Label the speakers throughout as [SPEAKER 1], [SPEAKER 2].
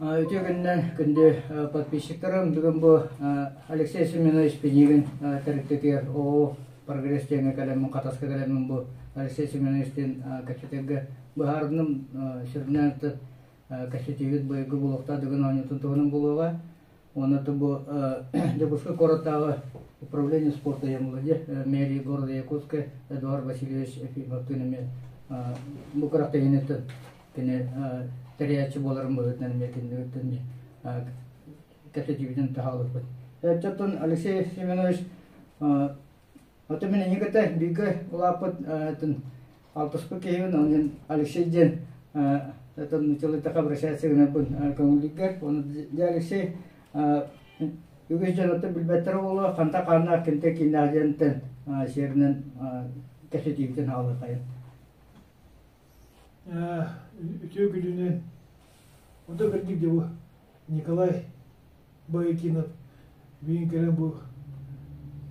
[SPEAKER 1] Үтүө күннэн күндү подписчиктарым, бүгүн бу Алексей Семенович Пинигин тэрилтэтигэр ООО «Прогресс» диэҥҥэ кэлэммин, Хатаска кэлэммин бу Алексей Семеновичтыын кэпсэтэргэ быһаарынным. Сүрүннээн кэпсэтиибит быйылгы буолуохтаах Дыгын оонньуутун туһунан буолуоҕа. Уонна бу Дьокуускай куораттааҕы управление спорта Ямулади, мэрии города Якутска Эдуард Васильевич Ефимовтыын эмиэ бу күрэхтэһиини кини тэрийээччи буоларын быһыытынан эмиэ кинилэриттэн кэпсэтиибитин таһаалыппыт. Оттон Алексей Семенович Ото мин эһиги кытта бииргэ улааппыт алтыспыт киһибин, онон Алексей диэн это нууччалыытаха обращаться гынарбын көҥүллүүргэр. Оны дьэ Алексей үгүс дьон оттон билбэттэрэ буолуо, ханта хааннаах кимтэн кииннээх диэнтэн сиэринэн кэпсэтиибитин хаалыахайын.
[SPEAKER 2] Үтүө күнүнэн. Онто кырдьык дьэ бу Николай Боякинов бүгүн кэлэн бу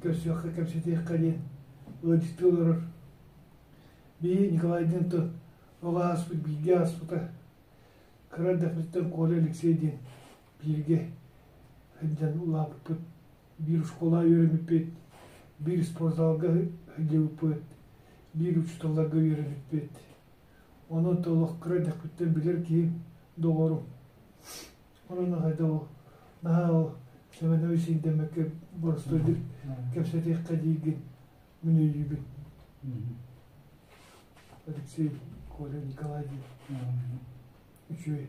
[SPEAKER 2] көрсүөххэ, кэпсэтиэххэ диэн ыалдьыттыы олорор. Биһи Николайдыын то оҕо ааспыт, бииргэ ааспыта. Кыра эрдэхпититтэн Коля Алексей диэн бииргэ сылдьан улааппыппыт. Биир школа үөрэммиппит, биир спортзалга сылдьыбыппыт, биир учууталларга үөрэммиппит. Онон олох кыра эрдэхпиттэн билэр киһим, доҕорум. Онон аҕайда ол наһаа ол Семенович иирдэммэккэ боростуойдук кэпсэтиэххэ диигин мин өйүүбүн. Алексей, Коля, Николай диэн үчүгэй.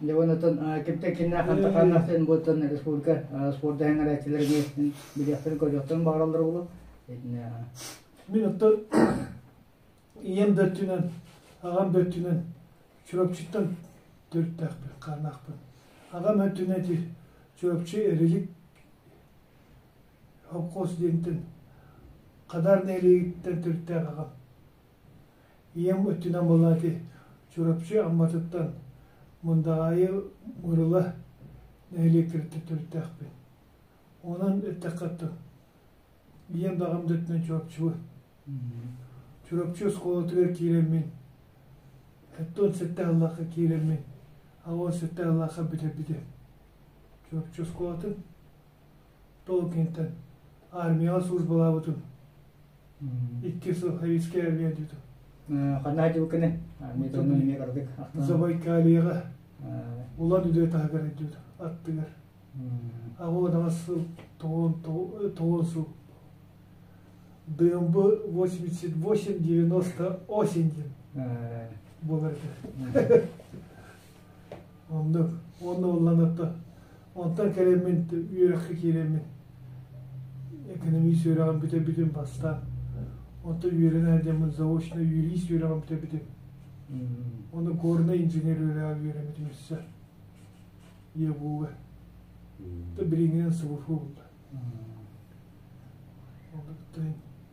[SPEAKER 1] Дьэ онтон кимтэн киннээх хантахааннаах син буоттан республика спордаһын эрээччилэрин билиэхтэрин көрүөхтэрин баҕараллар буолуо.
[SPEAKER 2] Мин оттон Ийэм да өттүнэн, аҕам да өттүнэн Чурапчыттан төрүттээхпин, хааннаахпын. Аҕам өттүнэн ити Чурапчы Эрилик холкуос диэнтэн Хадаар нэһилиэгиттэн төрүттээх аҕам. Ийэм өттүнэн буолла ити Чурапчы Амматыттан Мындаҕаайы Мырыла нэһилиэктэриттэн төрүттээхпин. Онон эттэххэ ийэм да аҕам да өттүнэн Чурапчыбын. Чурапчы оскуолатыгар киирэммин, 77 сыллаахха киирэммин, 87 сыллаахха бүтэрбитим. Чурапчы оскуолатын толук кэнниттэн армияҕа службалаабытым. 2 сыл Советская армия диэтим.
[SPEAKER 1] Ханна дьылкыны? Армия туһунан эмиэ кыратык
[SPEAKER 2] Забайкальеҕа Улан Удэ таһыгар илдьибит аттыгар. Аҕа сыл тоҕон сыл ДМБ 88-90 осень диэн буолар этэ. Оннук. Уонна улланатта. Онтон кэлэммин үөрэххэ киирэммин экономист үөрэҕин бүтэрбитим бастаан. Онтон үөрэнэ сылдьаммын заочно юрист үөрэҕин бүтэрбитим. Ону горнай инженер үөрэҕэр үөрэммитим өссө. ЕГУ-га. Билиҥҥинэн СВФУ буолла.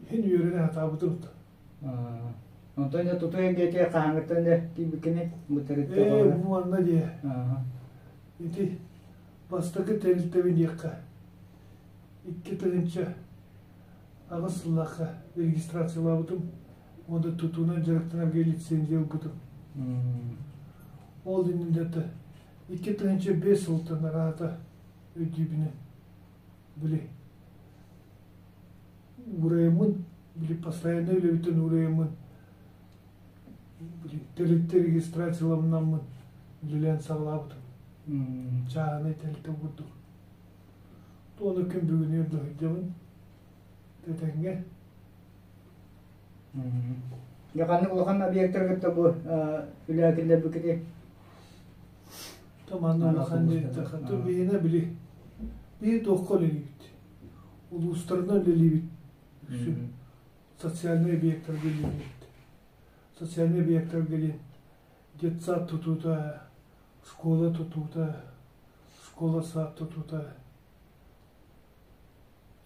[SPEAKER 2] Иһин үөрэнэ сатаабытым
[SPEAKER 1] Онтон дьэ туту эйгэтигэр хаһааҥҥыттан дьэ тиийбиккиний бу тэрилтэ
[SPEAKER 2] Ээ, бу манна диэ. Ити бастакы тэрилтэбин диэххэ 2008 сыллаахха регистрациялаабытым уонна тутуунан дьарыктанарга лицензия ылбытым. Ол иннинэ 2005 сылтан араата өйдүүбүнэн били уурайаммын били постоянно үлэбиттэн уурайаммын били тэрилтэ регистрацияламмын үлэлээн саҕалаабытым чааһынай тэрилтэ курдук ону күн бүгүнүгэр да сылдьабын тэтэҥҥэ
[SPEAKER 1] Дьэ ханнык улахан объектары кытта бу үлэ киллэрбиккитий?
[SPEAKER 2] То манна улахан диэтэххэ, то биһиэнэ били биһи туохха үлэлиибит? Улуустарынан үлэлиибит. Үксүн социальнай объектарга үлэлиибит. Социальнай объектарга диэн детсад тутуута, школа тутуута, школа-сад тутуута.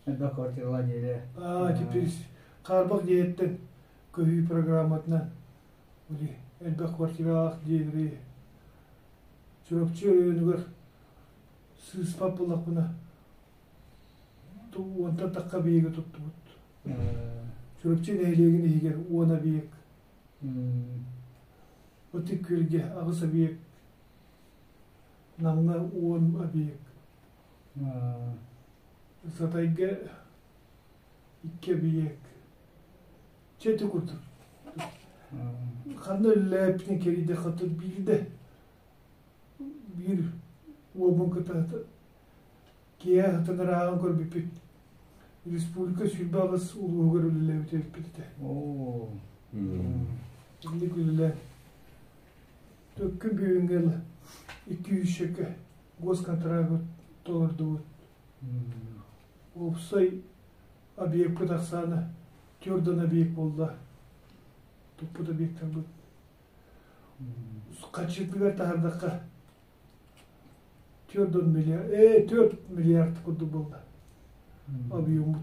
[SPEAKER 1] Элбэх квартиралаах дьиэлэр.
[SPEAKER 2] Аа, теперь хаарбах дьиэттэн көһүү программатынан били элбэх квартиралаах дьиэлэри Чурапчы оройуонугар сыыспат буоллахпына уонтан тахха объегы туттубут. Чурапчы нэһилиэгин иһигэр 10 объект. Ытык Күөлгэ аҕыс объект. Намҥа 10 объект. Сатайга 2 объект. Чэ ити курдук. Ханна үлэлээбиппитин кэрийдэххэ биирдэ биир уолбун кытта киэһэ сытан ырааҕын көрбүппүт. Республика 28 улууһугар үлэлээбит эбиппит этэ. Инник үлэлээн. Төккүн бүгүҥҥэ ыла 200 госконтрагы толордубут. Уопсай объекпыт ахсаана 4 объект буолла. Туппут объектарбыт. Хаччытыгар таһардахха 4 миллиард, 4 миллиард курдук буолла. Объеммут.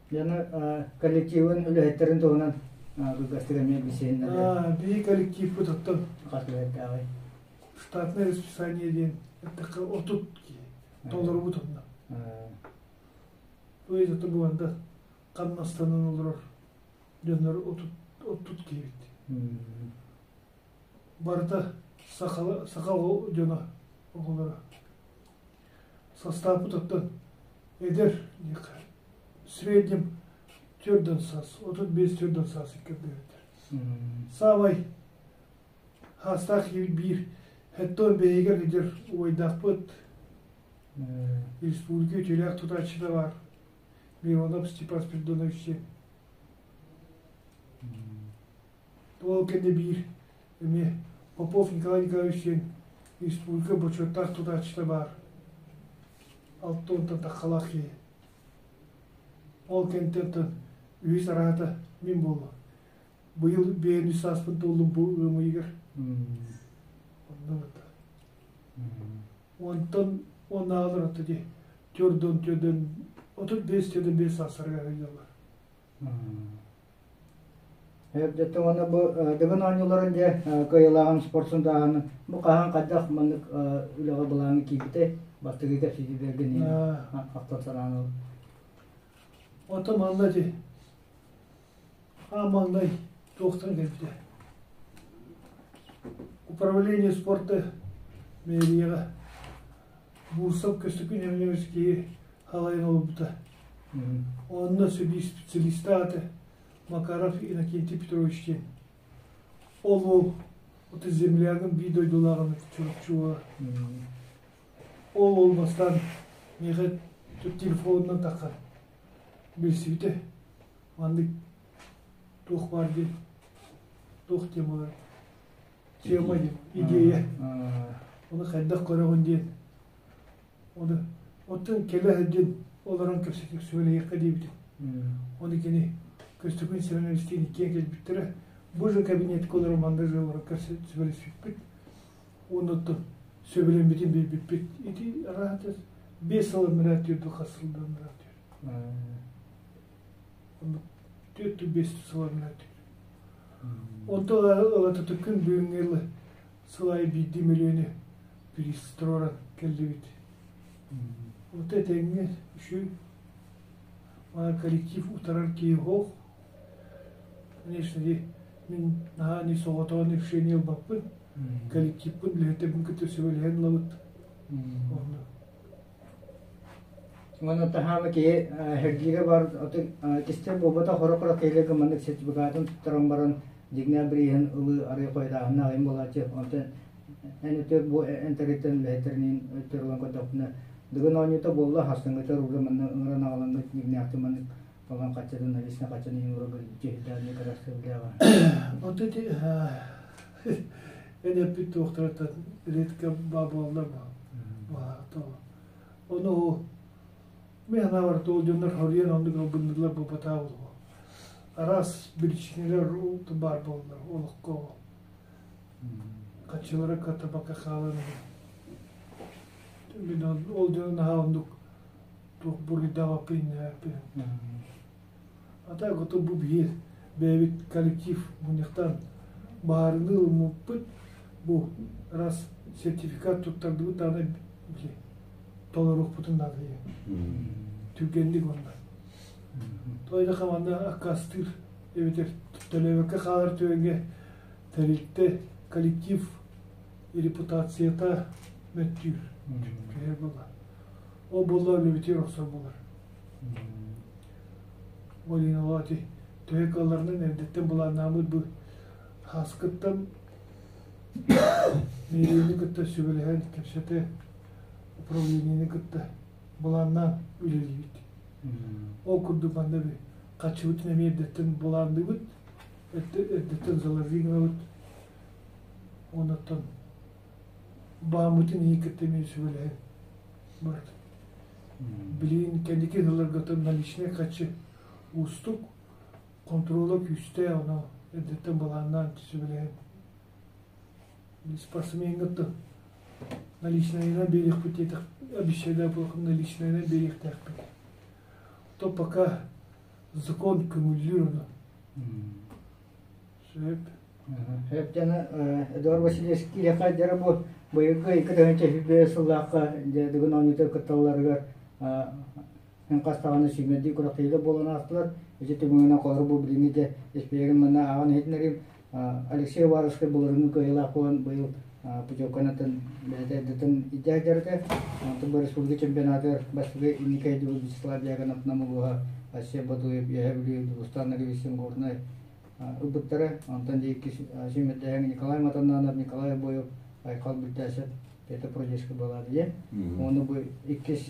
[SPEAKER 1] Яна коллективын үлэһиттерин туһунан кылгастык эмиэ билсиһиннэрэ.
[SPEAKER 2] Биһи коллективпыт оттон
[SPEAKER 1] хас үлэһиттээҕий?
[SPEAKER 2] Штатное расписание диэн эттэххэ 30 киһи толорубут онно. То есть это буоланда хамнастанан олорор дьоннор 30 киһибит. Барыта саха, саха дьоно оҕолоро. Састааппыт оттон эдэр в среднем төрдөн саас, 35 төрдөн саас иккэрдээбиттэр. Саамай хаастаах биир хэттон бэйигэр сылдьар убайдаахпыт республика үтүөлээх тутааччыта баар Миронов Степан Спиридонович диэн. Ол кэннэ биир эмиэ Попов Николай Николаевич диэн республика бочуоттаах тутааччыта баар. 60 таххалаах киһи. Ол кэнниттэн үһүс араата мин буолла. Быйыл бэйэм үс сааспын туоллум бу ыам ыйыгар. Онно бата. Онтон оннааҕылар отто дии төрдөн төрдөн 35 төрдөн 5 саастарыгар сылдьаллар.
[SPEAKER 1] Дьэ уонна бу Дыгын оонньууларын дьэ кыайыылааҕын спортсун бу хаһан хайдах маннык үлэҕэ былааҥҥа киирбитэй? Бастакы кэпсэтиилэргин ахтан санаан ыл.
[SPEAKER 2] Оттон манна ити аан маҥнай туохтан кэлбитэ? Управление спорта мэрияҕа Бурсов Көстөкүүн Емельянович киһи халайан олорбута. Онно сүдү специалистааты Макаров Иннокентий Петрович диэн. Ол уол ото землягым биир дойдулааҕын Чурапчыга. Ол уол бастаан миэхэ телефонунан таххан билсибитэ. Маннык туох баар диэн туох темалар тема диэн идея. Оны хайдах көрөҕүн диэн Оны оттон кэлэ сылдьан олорон кэпсэтик сүбэлэһиэххэ диэбитим. Оны кини Көстөкүүн Семеновичтиин иккиэн кэлбиттэрэ. Бу же кабинетка олорон манна же олорон сүбэлэспиппит. Уонна оттон сөбүлэммитин билбиппит. Ити араата 5 сыл ыныраа түөрдү хас сылдан ыныраа түөр. Түөртү 5 сыл ыныраа түөр. Онтон ылата күн бүгүҥҥэ сыл аайы биирдии мөлүйүөнү приз туруоран кэллибит. Вот этэҥҥэ үчүгэй коллектив утарар киһи суох. Конечно, мин наһаа ни соҕотоҕун решение ылбаппын. Коллективпын үлэһиттэрбин кытта сөбүлэһэн ылабыт. Онно.
[SPEAKER 1] Уонна таһаама киһи Хердигэ бар кистэл буолбатах хоро-хоро киһилэргэ маннык сертификатын туттаран баран дьиҥнээх бирииһин ылыы арый хойутааһыннаах айым буолааччы. Онтон эн өтөр бу энтэриттэн үлэһиттэриниин өттөр ылан көрдөхпүнэ Дыгын оонньуута буолла хастыҥҥытар уже манна ыҥыран аҕалаҥҥыт дьиҥнээхтик маннык талан хаччатын наличный хаччаны иһин урагы дьиһилээни кырасыыллааҕа.
[SPEAKER 2] Вот эти эн эппит туохтарыттан редко буоллар Ону мин санаабар ол дьоннор хоруйан оннук албынныылар буолбатаа буолуо. Араас биричиинэлэр баар буоллар олоххо хаччылара катабакка хаалан мин ол дьону наһаа оннук туох буруйдаабаппын иннээппин. А так ото бу биир бэйэбит коллектив мунньахтан баарыны ылыммыппыт бу раз сертификат туттардыбыт даҕаны били толоруохпутун наада диэн түргэнник уонна той да хаманда аккаастыыр эбэтэр төлөөбөккө хаалар түгэҥҥэ тэрилтэ коллектив Репутацията мөттүүр. Түһэр буолла. Ол буолла үлэбитигэр охсор буолар. Ол иһин ол ати төһө кыалларынан эрдэттэн былааннааммыт бу хааскыттан мэрияны кытта сүбэлэһэн кэпсэтэ управлениены кытта былааннаан үлэлиибит. Ол курдук манна хаччыбытын эмиэ эрдэттэн былаанныыбыт, эрдэттэн заложи гынабыт. Онуттан бааммытын ийи кытта эмиэ сүбэлэһэн барат. Билигин кэнники сылларга наличнай хаччы уустук, контрола күүстээх, ону эрдэттэн былааннаан сүбэлэһэн спортсмеҥҥа наличнайынан биэриэхпит диэтэх обещали наличнайынан биэриэхтээхпит. То пока закон көҥүллүүр ону. Сөп.
[SPEAKER 1] Сөп дьоно Эдуард Васильевич киһиэхэ дьара бу быйылгы 2005 сыллаахха дьэ Дыгын оонньуутугар кытталларыгар эн хас даҕаны сүүмэрдии күрэхтэһиилэр буолан аастылар. Ити түмүгүнэн холобур бу билиҥҥи дьэ испииһэгин манна ааҕан иһитиннэриим. Алексей Уваровскай былырыыҥҥы кыайыылаах буолан быйыл путевканатын бэйэтэ эрдэтин илдьэ сылдьар этэ. Онтон бу республика чемпионатыгар бастакы инники өйдөбүл Вячеслав Дьяконов Нам улууһа, Россия Ботуев, Үөһээ Бүлүү, Дьулустаан Ноговицын Горнай ылбыттара. Онтон дьэ иккис сүүмэрдээһин Николай Матаннанов, Николай Обоев, Айхал Бүлтээсэп, Петр Продешко буолаады диэн. Уонна бу иккис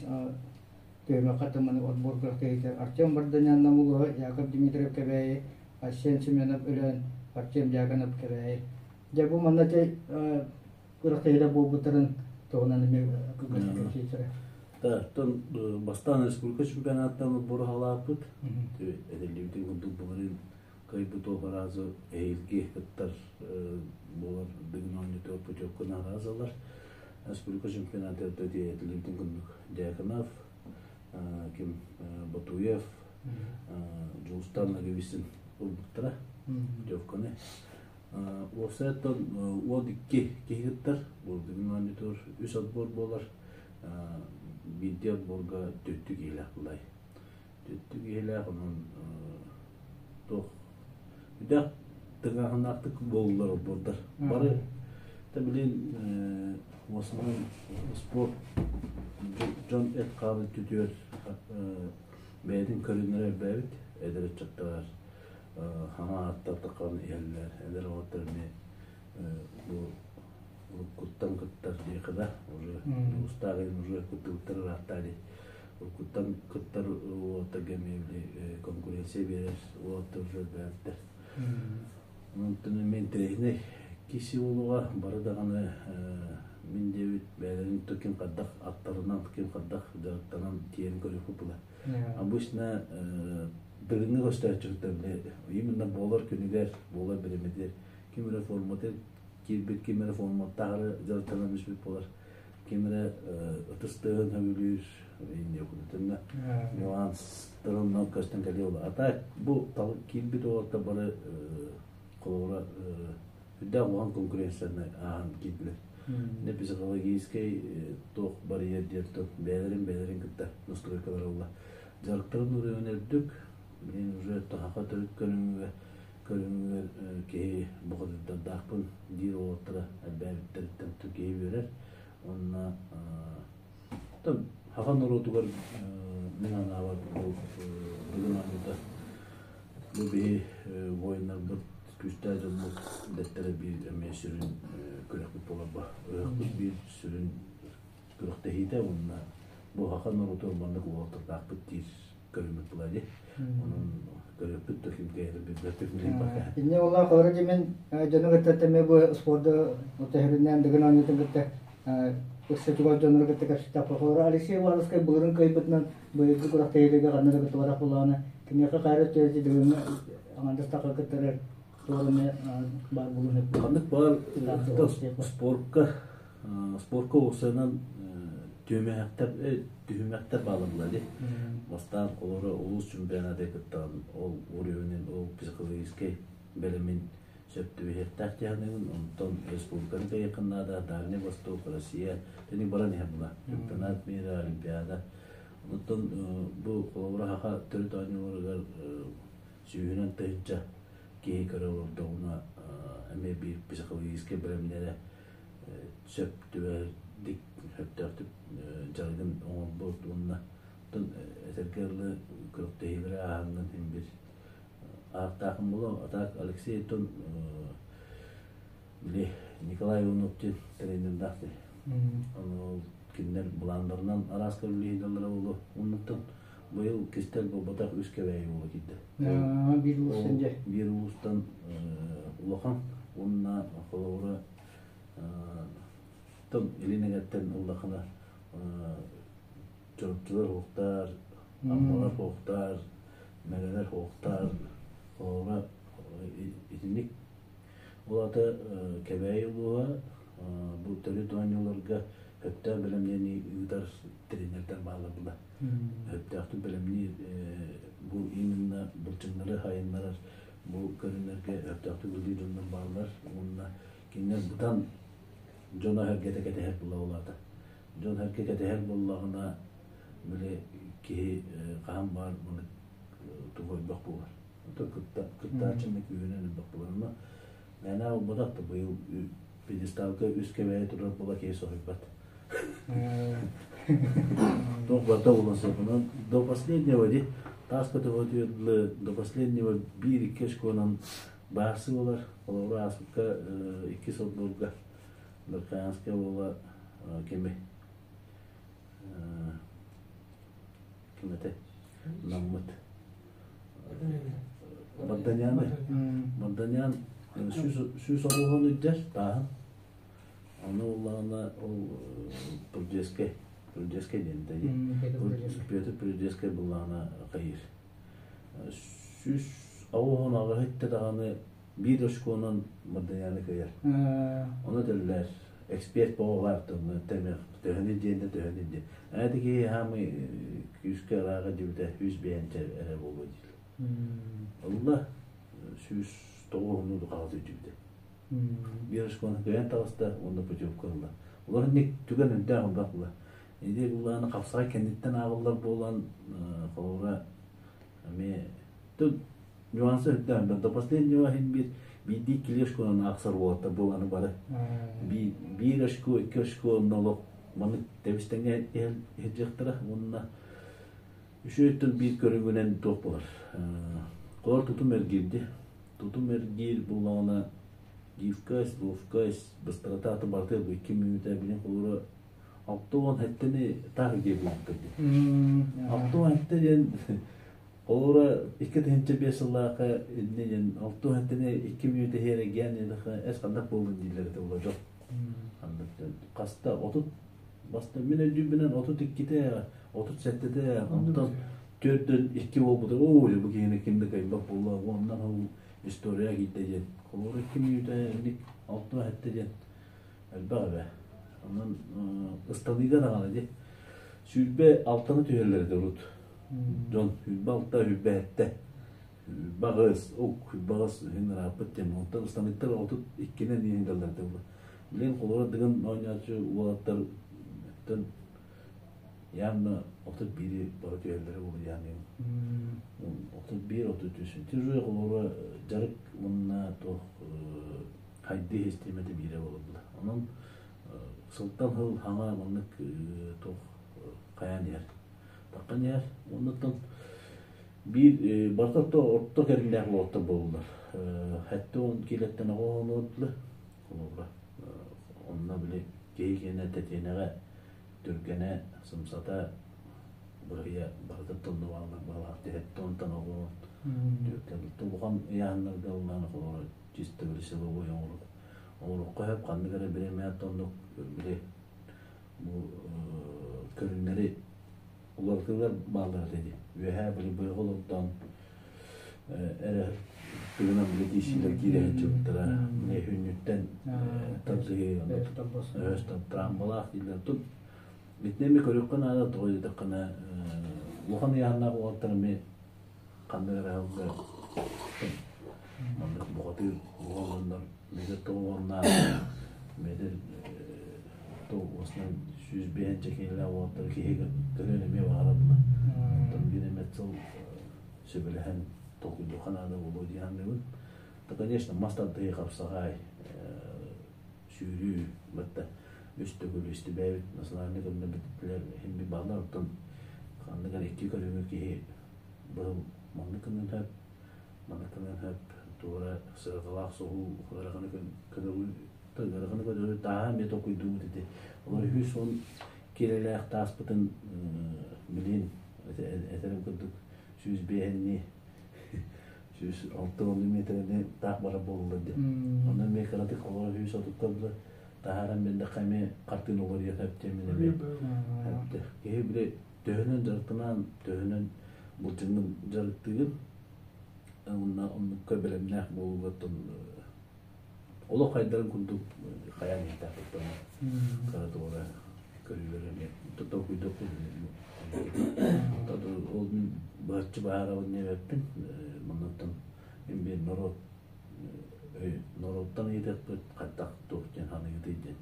[SPEAKER 1] түһүмэххэ тыманы отбор күрэхтэһиитэ Артем Барданян Нам улууһа, Яков Дмитриев Кэбээйи, Арсен Семенов Өлөөн, Артем Дьяконов Кэбээйи. Дьэ бу манна те күрэхтэһиилэр буолбуттарын туһунан эмиэ кылгастык кэпсиэхтэрэ.
[SPEAKER 3] Тан бастаан республика чемпионаттан отбору халааппыт. Этиллибитин курдук былырыын кыайбыт оҕо эһиилги кыттар буолар Дыгын оонньуутугар путевканы араазалар. Республика чемпионата этиллибитин курдук Дьяконов, ким Ботуев, Дьулустан Ноговицын ылбыттара путевканы. Уопсайыттан 12 киһи кыттар. Дыгын оонньуутугар үс отбор буолар. Биирдии отборга түттү киһилээх булай. Түттү киһилээх онон туох үдэх тыҥааһыннаахтык буоллар отбордар. Бары та билин в основном спорт дьон эт хааны түтүөр бэйэтин көрүнэрэ элбээбит эдэр ыччаттар хаҥа аттар таххан иһэллэр эдэр оҕоттор эмиэ бу уруккуттан кыттар диэхэ да уже устаах уже кыттыбыттар ыраатта дии уруккуттан кыттар уолаттарга эмиэ били конкуренция биэрэр уолаттар уже элбээбиттэр. Онтон эмиэ интэриэһинэй киси буолуоҕа бары даҕаны мин диэбит бэйэлэрин ким хайдах аттарынан ким хайдах дьарыктанан тиийэн көрүөхпүт була. Обычно Дыгыҥҥа көстөөччүктэр били именно буолар күнүгэр буолар биримэтигэр ким эрэ форматын киирбит ким эрэ форматтаахары дьарыктанан бүспүт буолар ким эрэ ытыс тыаһын сөбүлүүр инньэ нюанстарын көстөн кэлиэ буолар. А так бу киирбит уолаттар бары холобура үрдээх улахан конкуренцияны ааһан киирдилэр. Не психологическай туох барьер диэн бэйэлэрин бэйэлэрин кытта настройкалар ылла. Дьарыктарын уруйун үрдүк, мин уже таһаха төрүт көрүҥүгэр көрүҥүгэр киһи бухатырдардаахпын диир уолаттара элбээбиттэриттэн киһи үөрэр. Уонна саха норуотугар мин анаабар бу бүгүн аныта бу биһи воиннарбыт күүстээх дьоммут дэттэрэ биир эмиэ сүрүн күрэхпит буолар ыһыахпыт биир сүрүн күрэхтэһиитэ уонна бу саха норуотугар маннык уолаттардаахпыт диир көрүммүт буолар дии. Онон көрүөхпүт да ким кэйэрин билбэппит билин пока.
[SPEAKER 1] Инне олла холоро дьимин дьону кытта тэме бу спорду төһөрүнэн Дыгын оонньуутун кытта ыкса чугас дьоннору кытта кэпсэттэххэ холоро Алексей Ивановскай былырын кыайбытынан быйылгы күрэхтэһиилэргэ ханна да кыттыбатах буоллаҕына киниэхэ хайра өттүгэр Дыгыҥҥа аҥардас тахха кыттарар туох эмэ баар буолуон сөп.
[SPEAKER 3] Ханнык баар спорка спорка уопсайынан түһүмэхтэр түһүмэхтэр бааллар дии. Бастаан олору улуус чемпионаты кыттан ол уровенин ол психологическай бэлэмин сөп түбэһиэхтээх дьаһаныгын, онтон республиканы кыайыаххын наада, Дальний Восток, Россия, тини баран иһэр була. Чемпионат мира, Олимпиада. Онтон бу холобура саха төрүт оонньууларыгар сүүһүнэн тыһыынча киһи көрө олордоҕуна эмиэ биир психологическай бэлэмнэрэ Сөп түбэһэрдик, сөптөөхтүк дьарыгын оҥорбут уонна этэргэ дылы күрэхтэһиилэри ааһаҥҥын син бир ааттаахын буолуо. А так Алексей тон били Николай Иванов диэн тренердаах дии. Ол кинилэр былааннарынан араас көрүллүһүүлэрэ буолуо. Оннуттан быйыл кистэл буолбатах үс Кэбээйи буола киирдэ.
[SPEAKER 1] Биир улуустан дьэ.
[SPEAKER 3] Биир улуустан улахан уонна холобура тон илин эҥэртэн ыллахына Чурапчылар уһуктаар, Аммалар уһуктаар, Мэҥэлэр уһуктаар, холобура итинник ол аата Кэбээйи улууһа бу төрүт оонньууларга сөптөөх бэлэмнэнии ыытар тренердэр бааллар була. Сөптөөхтүк бэлэмниир бу именно былчыҥнары сайыннарар бу көрүҥнэргэ сөптөөхтүк үлэлиир дьоннор бааллар уонна кинилэр бытан дьоно эргэтэ кэтэһэр була ол аата. Дьон эргэ кэтэһэр буоллаҕына, били киһи хаһан баар маны тугу элбэх буолар. Ото кыттааччыны күүһүнэн элбэх буолар. Онно мээнэ буолбатах да быйыл пьедесталга үс кэбээйи турар буола киһи соһуйбат. Туох барыта буолан сөп. Онон до последнего ди таас көтөҕөтүгэр до последнего биир-икки очконан баарсы буолар. Холобура ааспыкка икки сордуурга Верхоянская буола кими ким этэ наммыт Барданяны Барданян 190 үрдэр тааһын ону улаана ол Прудецкай Прудецкай диэн Петр Прудецкай буллаҕына хайыыр 198 иттэ даҕаны биир очконан Мырдайааны кыайар. Ону этэллэр, эксперт буолаартын төһөнү диэн да төһөнү диэн. Эти киһи хаамый күүскэ ырааҕа дьибитэ 105 эрэ буолуо дииллэр. Ылла 109 духаҕа дьибитэ. Биир очкону кыайан таҕыста уонна путевка ылла. Олор инник түгэн үндээх ылбах була. Иди булааны хапсаҕай кэнниттэн ааҕыллар буолан холобура эмиэ нюансы үрдээн до последнего иһин биир биирдии иккилии очконан аахсар уолаттар буоланы бары биир очко икки очко онно олох маннык тэбис-тэҥҥэ иһирдьиэхтэрэ уонна үчүгэйтэн биир көрүҥүнэн туох буолар холор тутум эргиирди тутум эргиир буоллаҕына гибкость ловкость быстрота барыта икки мүнүүтэ билин холоро 67-ни таах диэ буолбута дии 67 диэн Холобура, 2005 сыллаахха иннэ диэн 6 сэттини 2 мүнүүтэ иһэрэгиэн эс ханнык буоллун дииллэр этэ була дьон. Ханнык хаста 30 баста мин өйдүүрбүнэн 32-те 37-те онтон төрдөн икки буолбута оо бу киһини ким да кыайбат буолла уонна ол история киирдэ диэн холобура 2 мүнүүтэ инник 6 сэттэ диэн элбэх эбэ онон ыстаныыга даҕаны дии 26-ны түһэллэр этэ урут Дьон 26, 27, 28, ок, 28 иһин ырааппыт диэн. Онтон ыстаныктар 32-нэн иһин даллар буолла. Билигин холобура Дыгын оонньооччу уолаттар явно 31-и бары түһэллэрэ буолуо диэн. 31, 33. Ити уже холобура дьарык уонна туох хайдыы систиэмэтэ биирэ буолар. Онон сылтан сыл хаҥа маннык туох хайаан иһэр. Таххан иһэр. Оннуттан биир барыта орто кэриҥнээх уолаттар буоллулар. 70 киилэттэн оҕо оонньуулар. Холобура, онно били киһи киэнэ тэтиэнэҕэ түргэнэ, сымсата, быһыйа барыта тоннубааллар баалаах түһэттэ онтон оҕо улахан ыйааһыннарга ыллаан холобура чисто били силовой оҥорук оҥорукка сөп ханнык эрэ бириэмэ оннук били бу көрүҥнэри уларытыылар бааллар этэ дии. Үөһээ били быйҕа олордон эрэ тыгынан били тиийсиилэр киирэ сылдьыбыттара. Міне хүннүттэн тардыһыы өс трамбалаах дииллэр. Тут итини эмиэ көрүөххэ наада тоҕо диэтэххинэ улахан ыйааһыннаах уолаттар эмиэ ханнык эрэ сылга маннык бухатыыр уоланнар метр тоҕуоннаах метр тоҕуосунан 105 киилэлээх уолаттар киһи көрүөн эмиэ баҕарар була. Оттон биир эмэ сыл сөбүлэһэн толкуйдуохха наада буолуо дии саныыбын. Да, конечно, мас тардыһыы хапсаҕай, сүүрүү, батта. Үс төгүл истибээбит национальный көрүҥнэр билэр иһин бааллар. Оттон ханнык эрэ икки көрүҥү киһи быһыл маннык гынан сөп, маннык гынан сөп, туора сыралаах соҕуу ыараханы көтөҕүү ыараханы көтөҕүү тааһа эмиэ толкуйдуубут ити. Олор 110 киилэлээх тааспытын билин этэрим курдук 105-ни 160 метрини таах барар буоллар диэн. Онно эмиэ кыратык олор 130 таһааран биллэххэ эмиэ хартыына уларыйа сөп диэммин эмиэ киһи били төһөнөн дьарыктанаан төһөнөн былчыҥҥын дьарыктыыгын уонна оннукка бэлэмнээх буолуугаттан олох хайдарын курдук хайаан иһитээхпиттэн кыра туора көрүүлэр эмиэ толкуйдуохпун ол мин быһаччы баһаарабын диэбэппин маннаттан мин биир норуот норуоттан ыйытыахпыт хаттах туох диэн ханыгытый диэн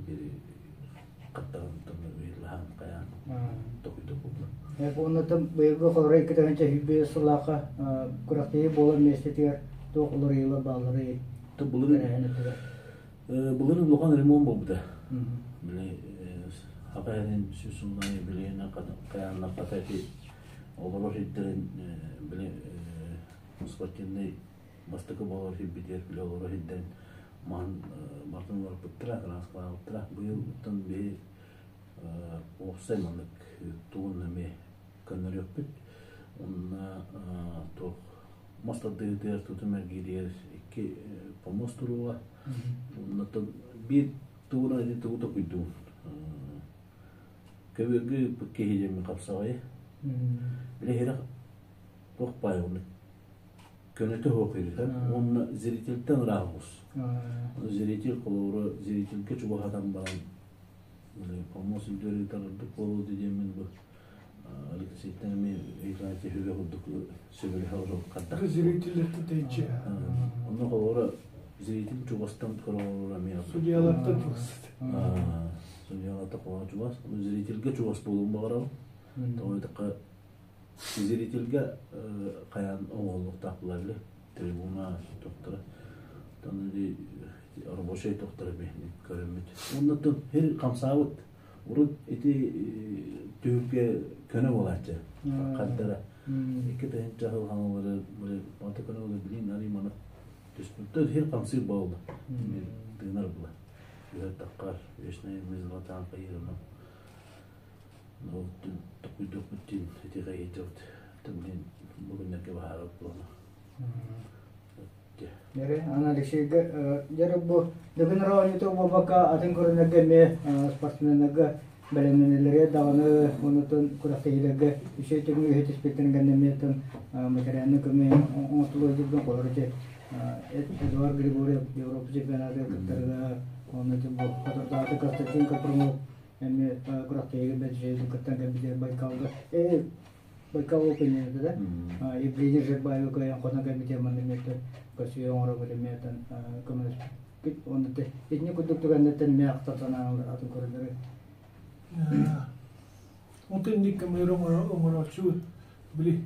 [SPEAKER 3] бири хаттаҕынтан ыйылаһан хайаан токуйдук буолла.
[SPEAKER 1] Уонна быйылгы холоро 2 сыллаахха күрэхтэһии буолар миэстэтигэр туох уларыйыылар баалларый?
[SPEAKER 3] Былыр улахан ремонт буолбута. Били хака эрин сүсуннай билиэнэ каянна хата ити олорор сирдэрин били спортивный бастакы буолар сирбитигэр били олорор сирдэрин маһын бартын уларыппыттара, кырааскалаабыттара. Быйыл биһи уопсай маннык тугун эмиэ көннөрүөхпүт. Онно туох мас тардыытыгар тутум эргииригэр икки помост туруоҕа. Оннуттан биир тугунан ити тугу токуйдуун. Көбүөргү ыыппыт киһи диэммин хапсаҕайы. Били иһирэх туох баай оннук көнөтө суох киһи уонна зрительтэн ыраах оҕус. Зритель холобура зрительгэ чугаһатан баран помост үрдүгэр ыытар ордук буолуо диэммин бу Алексейтэн эмиэ ыйытааччы сүбэ курдук сөбүлэһэ олорор хардах.
[SPEAKER 2] Зрительлэртэн тэйиччи.
[SPEAKER 3] Онно холобура зритель чугастан көрө эмиэ.
[SPEAKER 2] Судьялартан чугас.
[SPEAKER 3] Судьялартан холобура чугас. Зрительгэ чугас буолуон баҕарабын. Тоҕо диэтэххэ зрительгэ хайаан оҥоһуллуохтаах буолар трибуна тохтора. Оттон рабочай тохтора көрөммүт. Оннуттан хир хамсаабыт. Урут ити түһүлгэ көнө буолааччы. Хардара. Икки тыһыынча сыл хаҥалары маты көнө буола билин ары маны түспүттэр хир хамсыыр буолла. Тыынар була. Үһэ таххар, вечная мерзлотаан хайырына. Токуйдуохпут ити хайытыбыт. Тымнын бүгүннэргэ баһаарап буолана.
[SPEAKER 1] Дьэ, аны Алексейга дьэ бу Дыгын оонньуута буолбакка атын көрүҥнэргэ эмиэ спортсменнарга бэлэмнэнэллэрэ даҕаны онутун күрэхтэһиилэргэ үчүгэй түмүгү иһитиспиттэрин кэннэ эмиэ материальнай көмө оҥостулуо диэн холобур ити Эдуард Григорьев Европа чемпионатыгар кыттарыгар онно ити бу соторутааҕыта Константин Капрунов эмиэ күрэхтэһиигэ бэдьиэйдик кыттан кэлбитигэр Байкалга Байкал Open да Евгений Жербаева кыайан хотон кэлбитигэр манна эмиэ көрсүһүү оҥоробут эмиэ көмөлөспүт уонна итини курдук түгэннэртэн эмиэ ахтан санаан атын көрөллөрү.
[SPEAKER 2] Онтон инник көмөлөрү оҥорооччубут били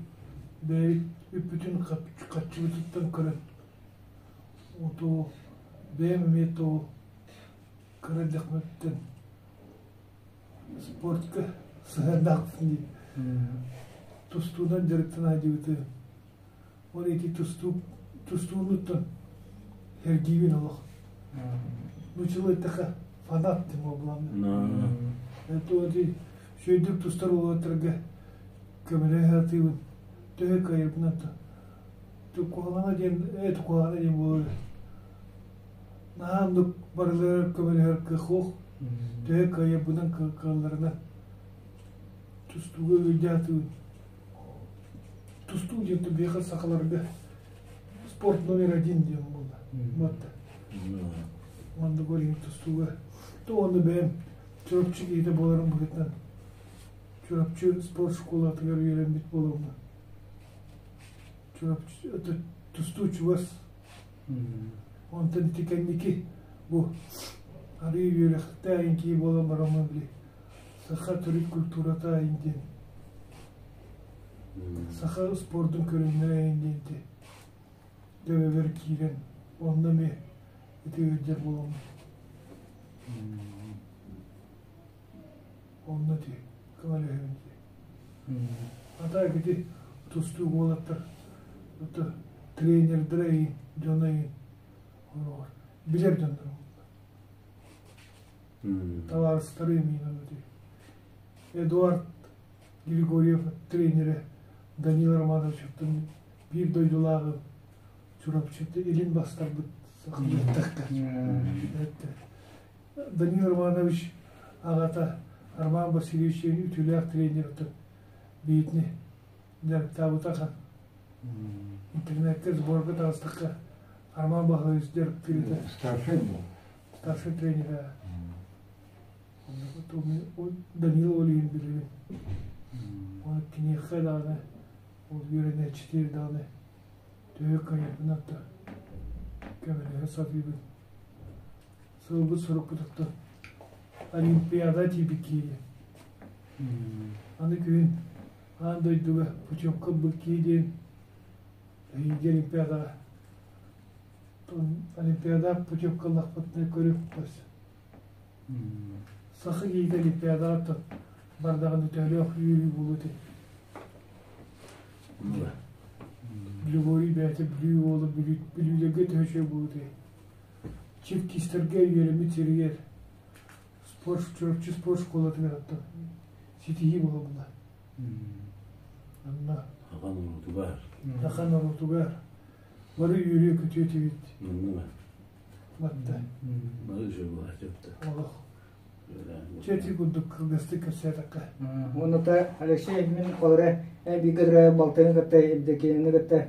[SPEAKER 2] бэйэбит үппүтүн хаччыбытыттан көрөн оту бэйэм эмиэ то кыра эрдэхпиттэн спортка сыһыаннаахпын дии. Тустуунан дьарыктана сылдьыбытым. Ол ити тустуу тустуунуттан эргиибин олох. Нууччалыы эттэххэ фанат диэн буоллаҕым. Это ити үчүгэйдик тустар уолаттарга көмөлөһө сатыыбын. Төһө кыайарбынан куһаҕана диэн это куһаҕана диэн буолар. Наһаа оннук барыларыгар көмөлөһөр кыах суох. Төһө кыайарбынан кыалларынан тустууга өйдөөн тустуу диэн биһиэхэ сахаларга спорт номер один диэн буолла. Матта. Онно көрүҥ тустууга. То онно бэйэм Чурапчы киһитэ буоларым быһыытынан Чурапчы спорт школатыгар үөрэммит буоламмын Чурапчы тустуу чугас. Онтон ити кэнники бу арыы үөрэхтээх киһи буолан бараммын били саха төрүт культурата диэн саха спордун көрүҥнэрэ диэн төбөбөр киирэн онно эмиэ ити ыалдьар буоламмын. ти көмөлөһөбүн дии. Ата ити тустуук уолаттар ото тренердэрэ иин, дьоно иин олоор билэр дьоннор табаарыстары имиин ону ти. Эдуард Григорьев тренерэ Данил Романовичтан биир дойдулааҕым Чурапчыты илин бастарбыт сахалыттахтар. Данил Романович аҕата Роман Васильевич үтүөлээх тренер биитини дьарыктаабыта ахан. Интернетте сборга таҕыстахха Роман Баһылович дьарыктыырыта.
[SPEAKER 4] Старший был.
[SPEAKER 2] Старший тренер. Данил Олегин билэбин. Оны киниэхэ даҕаны, ол үөрэнээччитигэр даҕаны төһө кыайарбын атта көмөлөһө сатыыбын. Сылбыт сорукпутуттан Олимпиада тиийбит киһи. Аны күһүн аан дойдуга путевка ылбыт киһи диэн эһиилги Олимпиадаҕа Олимпиада путевка ыллахпытына көрүөхпүт. Саха киһитэ Олимпиадаҕа бардаҕына төһөлөөх үөрүү буолуо этэй? Григорий бэйэтэ Бүлүү уола Бүлүүлэргэ төһө үчүгэй буолуо этэй? Чиркистэргэ үөрэммит сиригэр спорт Чурапчы спорт школатыгар оттон ситиһии буолла. Онно
[SPEAKER 3] Ахан норуотугар.
[SPEAKER 2] Ахан норуотугар бары үөрүү-көтүү этибит.
[SPEAKER 3] Онно
[SPEAKER 2] Батта.
[SPEAKER 3] Бары үчүгэй буолар сөптө.
[SPEAKER 2] Олох. Чэти курдук кылгастык кэпсээтэххэ.
[SPEAKER 1] Онута Алексей мин холоре бииргэ төрөөбүт балтыны кытта Евдокияны кытта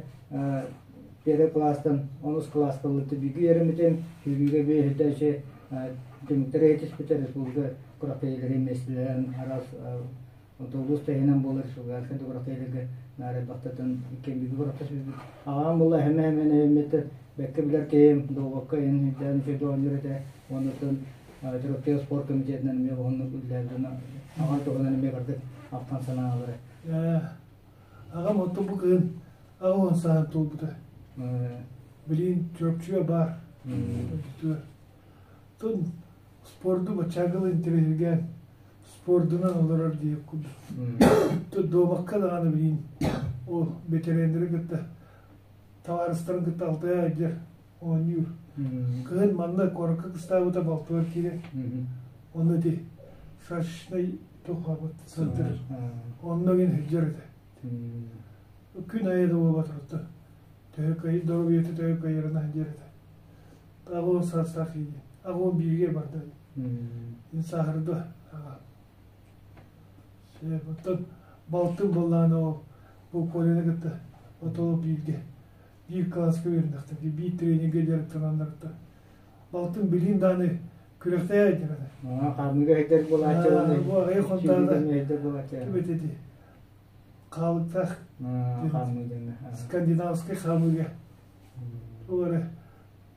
[SPEAKER 1] первый класстан онус класска ыллыты бииргэ үөрэммитим сүүрүүгэ биэһитээчи түмүктэр этиспитэ республика күрэхтэһиилэрин миэстэлэрин араас улуус тэһинэн буолар республиканскай да күрэхтэһиилэргэ наара бахтатын иккиэн бииргэ күрэхтэспиппит. Аҕам буолла эһэм эһэм эһэммиттэн бэккэ билэр киһим долгокко иһин үрдээн үчүгэй оонньуур этэ. Оннуттан Чурапчы спорт комитетынан эмиэ уһуннук үлэлээбит аҕам туһунан эмиэ кырдык ахтан санаалары.
[SPEAKER 2] Аҕам оттон бу кыһын 80 сааһын туолбута. Билигин Чурапчыга баар. Тун спорду баччааҥҥа интэриэһиргээн спордунан олорор диэх курдук. Дуобакка даҕаны билигин ол бэтэрээннэри кытта табаарыстарын кытта алтыһа сылдьар оонньуур. Кыһын манна куоракка кыстаабыта балтыбар киирэн онно ити шашечнай туххабыт сылдьар. Онно гин сылдьар этэ. Күн айа да буолбатар төһө кый доруобуйата төһө кыайарынан диэр этэ. 80 саастаах киһи. 81-гэ барда. Сааһырда. Оттон балтым буоллаҕына ол бу Коляны кытта отоо бииргэ биир кылааска үөрэнэхтэр биир тренергэ дьарыктананнарыттан балтым билин дааны күрэхтэһэ дьарана.
[SPEAKER 1] Хаамыыга өйдөр буолааччы
[SPEAKER 2] Бу аҕыйах хонтаана эбит ити хаалыктаах скандинавскай хаамыыга ол эрэ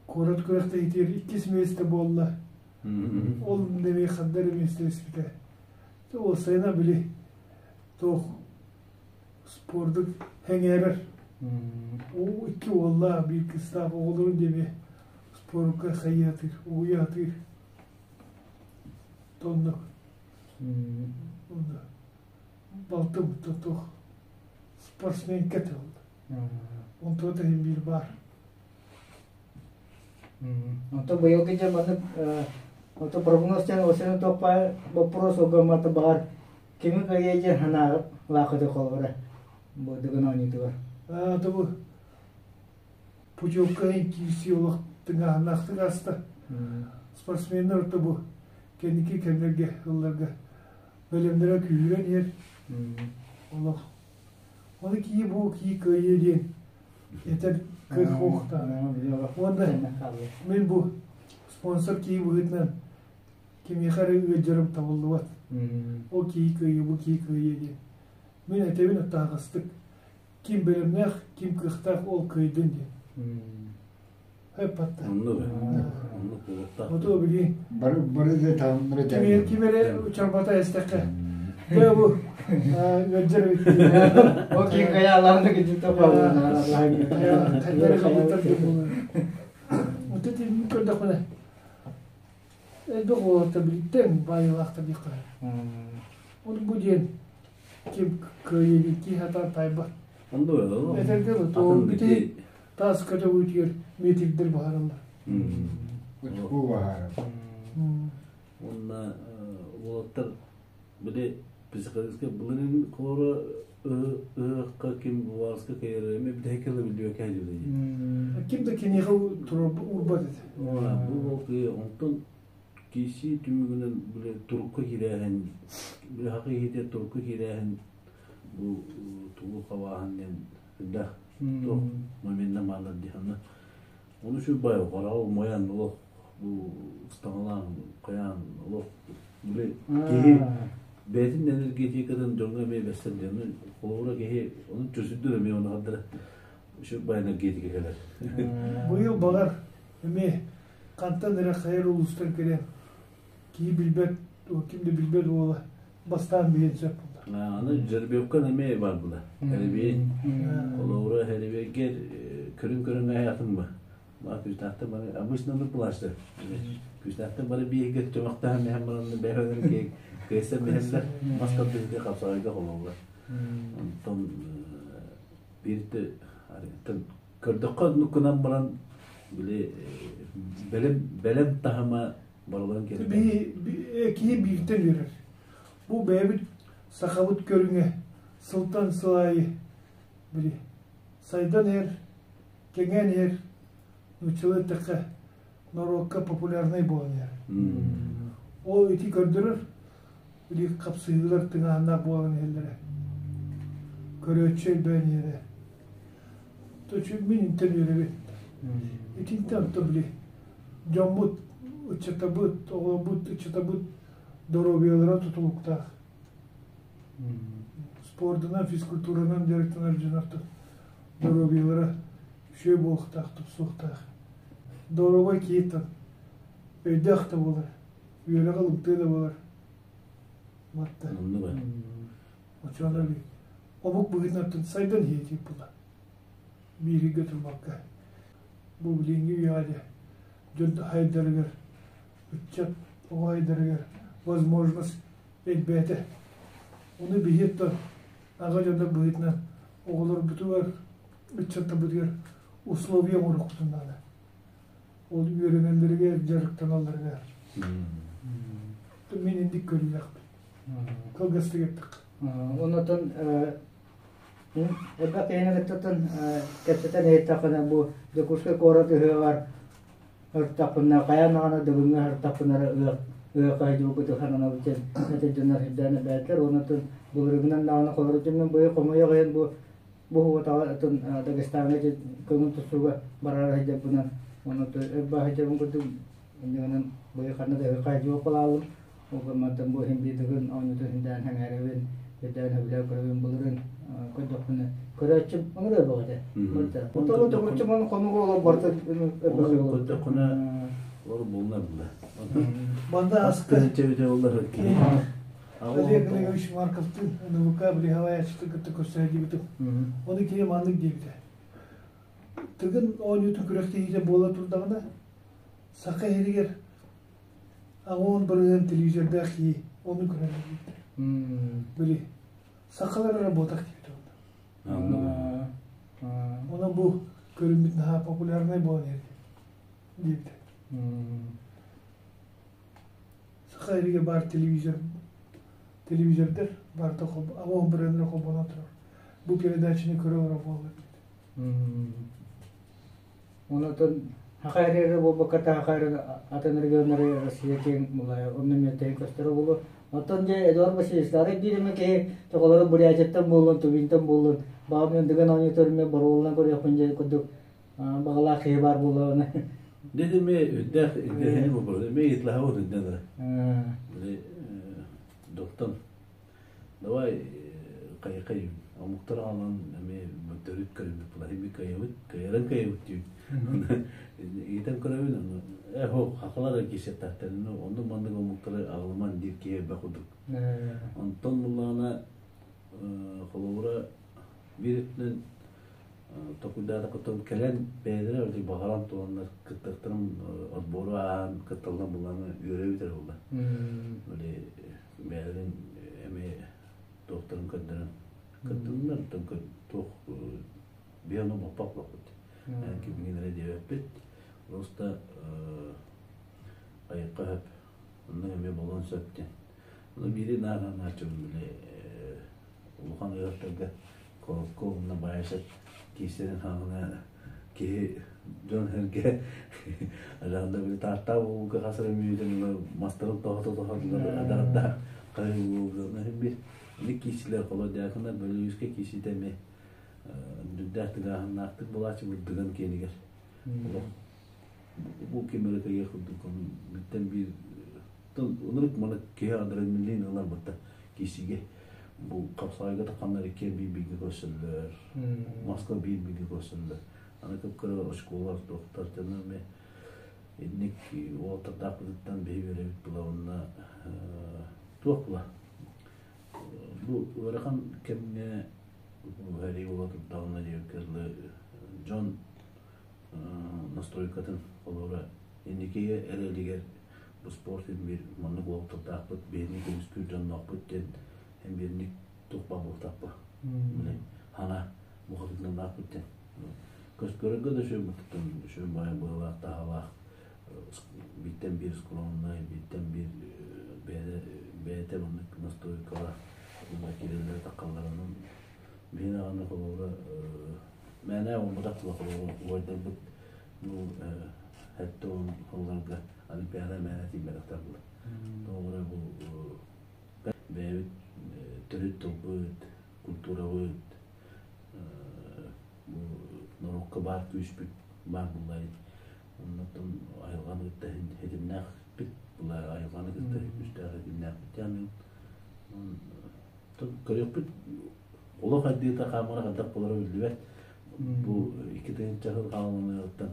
[SPEAKER 2] куорат күрэхтэһиитигэр иккис миэстэ буолла. Ол нэмий ханна эрэ миэстэлэспитэ. Ол сайына били туох спорду сэҥээрэр. Ол икки уоллаах, биир кыыстаах оҕолорун диэми спорка хайыатыыр, угуйаатыыр. Тоннук. Онно балтым туох спортсменка ол. Онтуота иһин биир баар.
[SPEAKER 1] Онтон быйылгы дьэ маннык онтон прогноз диэн осенин туохпа боппуруос огоммата баҕар кими кыайыа диэн санааҕыт лаахыты холобура бу Дыгын оонньуутугар.
[SPEAKER 2] Аа бу путевка киирсии олох тыҥааһыннаахтык ааста. Спортсменнар орто бу кэнники кэмнэргэ ылларга бэлэмнэрэ күүһүрэн иһэр. Олох Оны кии бу кии кыайыы диэн этэр кыах суохтаах. Уонна мин бу спонсор кии быһыытынан кимиэхэ эрэ ыалдьарым табыллыбат. Ол кии кыайыы, бу кии кыайыы диэн. Мин этэбин аттаһаҕастык. Ким бэлэмнээх, ким кыахтаах ол кыайдын диэн. Хөп-патта.
[SPEAKER 3] Оннук. Оннук буолуохтаах.
[SPEAKER 2] Ото билигин
[SPEAKER 4] Бары бары да таһымнара
[SPEAKER 2] ким ким эрэ чорбото эстэххэ. Дьэ бу ыалдьар эбит.
[SPEAKER 1] Ол ким кайаалаан да кичитэ
[SPEAKER 2] Вот эти көрдөхпүнэ элбэх уолаттар билиттэн баайыылаахтар диэххэ. Ол бу диэн ким кыайыыны киһи сатаан таайбат.
[SPEAKER 3] Онно ол.
[SPEAKER 2] Этэргэ дылы, бити таас көтөҕүүтүгэр метрдэр баһараллар.
[SPEAKER 4] Учку баһарар.
[SPEAKER 3] Уонна уолаттар били психологическай былырыын холоро ыһыахха ким варска кайыры эме бүтэһиккэ билбэкэ дии.
[SPEAKER 2] Ким да киниэхэ урбат этэ.
[SPEAKER 3] Бу ол онтон киси түмүгүнэн били турукка киирээһин, били хакы иһитэ турукка киирээһин бу тугу хабааһын диэн да туох моментна бааллар диһанна. Оны şu бай карау моян олох бу ыстаҥалаан кайаан олох били киһи бэйэтин энергетикатын дьоҥҥо эмиэ бэссэр диэн холобура киһи onun чөсүрдүр эмиэ оны хаддара şu бай энергетика кэлэр.
[SPEAKER 2] Быйыл баҕар эмиэ хантан эрэ хайар улуустан кэлэн киһи билбэт, ким да билбэт уола бастаан биһиэн сөп буолар.
[SPEAKER 3] Аны жеребьевкан эмиэ бар була. Хэрибиэй. Холобура хэрибиэгер көрүн-көрүн аятын ба. Ма күстаахта бары обычно ну плашта. Күстаахта бары биһиге төмөктаһан меһен баранны бэһөлөр ке кыйса меһенлер мас тардыгы капсарга холобура. Онтон бирте көрдөххө нуккунан баран били бэлэм бэлэм таһыма барыларын кэлэн
[SPEAKER 2] Киһи бииртэн үөрэр. Бу бэйэбит сахабыт көрүҥэ сылтан сыл аайы били сайдан иһэр, кэҥээн иһэр, нууччалыы эттэххэ, норуокка популярнай буолан иһэр. Ол ити көрдөрөр, били хапсыһыылар тыҥааһыннаах буолан иһэллэрэ. Көрөөччү элбээн иһэрэ. Точу мин интэн үөрэбин. Итинтэн онто били дьоммут, ыччатабыт, оҕолорбут, ыччатабыт доруобуйалара тутулуктаах. Спордунан, физкультуранан дьарыктанар дьон доруобуйалара үчүгэй буолуохтаах, тупсуохтаах. Доруобай киһи өйдөөх да буолар, үөрэҕи ылымтыа да буолар. Матта. Оччоҕуна омук быһыытынан сайдан иһиэтиир була. Бииригэ турбакка. Бу билиҥҥи үйэҕэ дьэ дьон хайдарыгар, ыччат оҕо хайдарыгар возможность элбээтэ. Ону биһиэттэн аҕа дьоннор быһыытынан оҕолорбутугар, ыччаттарбытыгар условия оҥоруохпутун наада. Ол үөрэнэллэригэр, дьарыктаналларыгар. Мин инник көрүүлээхпин. Кылгастык эттэххэ.
[SPEAKER 1] Онотон элбэх киһини кыттатын кэпсэтэн иһиттэххинэ бу Дьокуускай куорат ыһыаҕар ыртахпына хайаан даҕаны Дыгыҥҥа ыртахпына эрэ ыһыах ыһыахха дьылбыты хананабыт диэн этэ дьоннор сирдээн эбээттэр. Онотон былырыгынан даҕаны холоро дьоммун быйыл хомойуох иһин бу бу уотаҕа Дагестаҥҥа көҥүл тустууга барар сылдьарбынан онотон өр баа сылдьарбын курдук иннигинэн быйыл ханна да ыһыахха сылдьыбыт буолаалым. Ол гымматтан бу иһин биир Дыгын оонньуутун синдээн сэҥээрэбин, үрдээн сөбүлээн көрөбүн былырыын көрдөхпүнэ көрөөччүм ыҥырыа бөҕө этэ. Отону төгүрүччү маны хонугу олор барыта
[SPEAKER 3] Көрдөххүнэ олор булна булла.
[SPEAKER 2] Манна аска
[SPEAKER 3] Чэбитэ олар киһи.
[SPEAKER 2] Олег Олегович Марковтыын НВК Блиһалаяччытын кытта көрсө диэбитим. Ону кини маннык диэбитэ. Тыгын оонньуутун күрэхтэһиитэ буола турдаҕына, саха иһигэр 80% телевизордаах киһи ону көрөн диэбиттэр. Били сахалар эрэ буотах диэбит онно. Онон бу көрүммүт наһаа популярнай буолан иһэр диэбитэ. Саха иһигэр баар телевизор телевизордар барыта 80% холбонон турар. Бу передачаны көрө олорор буолла диэбит.
[SPEAKER 1] Онотон Саха эрэ буолбакка Саха эрэ атын регионнары Россия киэҥ мулайа онно мүөттэһин көстөрө буолуо. Оттон дьэ Эдуард Васильевич арай биир эмэ киһи тоҕолоро Бурятияттан буоллун, Тувинтан буоллун, баҕам Дыгын оонньотор эмэ боруолунан көрүөхпүн дьэ курдук баҕалаах киһи баар буоллаҕына.
[SPEAKER 3] Деді ме үрдээх ирдэһини боппуруос ме ыйытлаһабыт үрдэн Били доктон давай кайкай омуктар аҕалан эмиэ төрүт көрүммүт булар кыайабыт кыайаран кыайабыт диибит ыйытан көрөбүн ону э хо хахалар кисеттахтарына онно маннык омуктары аҕалыман диир киһи элбэх курдук онтон буллаҕына холобура биир өттүнэн токуйдаатаххыттан кэлэн бэйэлэрэ өлүй баҕаран тураннар кыттыахтарын отбору ааһан кытталлан буллаҕына үөрэ бүтэр буолла били бэйэлэрин эмиэ көрдөрөн кыттыннар, туох биһи ону боппак буолбут. Кимҥин эрэ диэбэппит. Просто айыкка хөп, онно эмиэ буолуон сөп диэн. Ону биири нааранааччыбын били улахан ыһыахтарга Колокол уонна Баайсат киирсэрин хаҥына киһи дьон сэргэ адаанда били тааттаа буолууга хас эрэ мүнүүтэн мастарын тоһото тоһотулар адардаах хайы буолууга бир ини киирсилэр холодякына бөлүүскэ киирситэ эмиэ дүрдээх тыгааһыннаахтык булааччы бырдыган киэнигэр олох бу ким эрэ кыйыах курдук биттэн биир ынырык маны киһи адреналин ылар батта киирсиигэ бу хапсаҕайга тахханнар иккиэн биир бииргэ көрсөллөр, Москва биир бииргэ көрсөллөр. Аны кып-кыра оскуолалар туохтар дьоно эмиэ инник уолаттардаахпытыттан биһи үөрэбит була уонна туох була бу ыарахан кэмҥэ сэрии буола турдаҕына диэбиккэ дылы дьон настройкатын холобура инникигэ эрэлигэр бу спорт биир маннык уолаттардаахпыт биһини көмүскүүр дьонноохпут диэн эн биирник туох баар буолтааппа били хана бухатытыналаахпыт диэн көскөрөргө да үчүгэй бутуттан үчүгэй баай быһыылаах таһаалаах бииртэн биир скромнай бииртэн биир бэйэтэ бэйэтэ маннык настройкалаах киирэллэрэ таххалларынан биһи даҕаны холобура мээнэ буолбатах холобура убайдарбыт бу 70 сылларга олимпиада мээнэ тиийбэтэхтэр буолар. Тоҕо бу бэйэбит төрүт тылбыт, культурабыт, бу норуокка баар күүспүт баар буллай. Оннуттан айылҕаны кытта ситимнээхпит, айылҕаны кытта күүстээх ситимнээхпит диэн көрүөхпүт олох хайдыыта хаамара хайдах буолара биллибэт. Бу 2000 сыл хааланыаҕыттан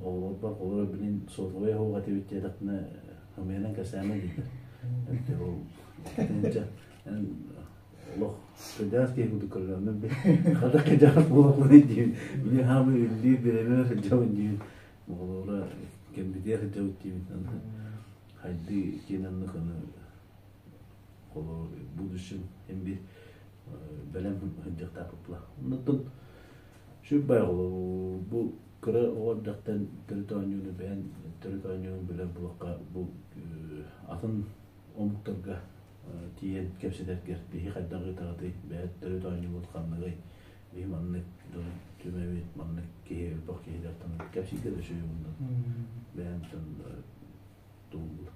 [SPEAKER 3] оҕолорбор олоро билин сотовай оһох этибит диэтэхпинэ хамыйанан кэсээмэ дииллэр. Ол 2000 олох кырдьаҕас киһи курдук көрөллөр хата кырдьаҕас буолуохпунуй диибин били хаамыы үллүүр бириэмэ сылдьабын диибин оҕолоро кэмбитигэр сылдьабыт диибин хайдыы киэн оннук аны холобур будущем эмби бэлэм сылдьыахтаахпыт оннуттан сүр холобур бу кыра оҕо эрдэхтэн төрүт оонньууну бэйэн төрүт оонньуун билэр буолуохха бу атын омуктарга тиийэн кэпсэтэргэр биһи хайдах ыытаҕытый бэйэ төрүт оонньуубут ханныгый биһи маннык дьону түмэбит маннык киһи элбэх киһилэртэн кэпсииргэ да үчүгэй муннун бэйэн тугул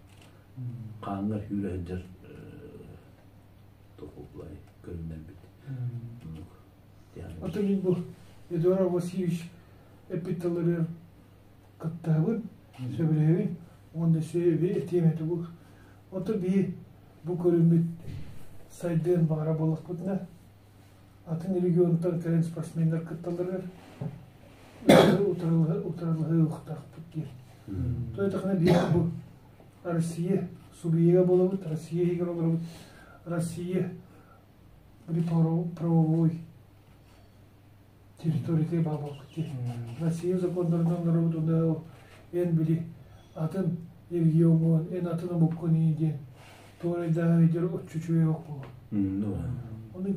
[SPEAKER 3] хааҥҥар сүүрэ сылдьар тугулай көрүннэрбит оннук.
[SPEAKER 2] Атын мин бу Эдуард Васильевич эппит тылларыгар кыттыһабын, сөбүлэһэбин уонна сөбү этиэм этэ бу. Оттон биһи бу көрүммүт сайдыан баҕара буоллахпытына, атын регионтан кэлэн спортсменнар кытталларыгар утарылаһыы ылыахтаахпыт диэн. То этахына биһи бу Россия субъега буолабыт, Россия иһигэр олоробут, Россия правовой территория баабалкыт дии. Россия законнарынан олоробут, онно эн били атын региоҥҥун, эн атын омуккун ии диэн туорайдааһын өйдөр оччучуй ох буолуо. Ону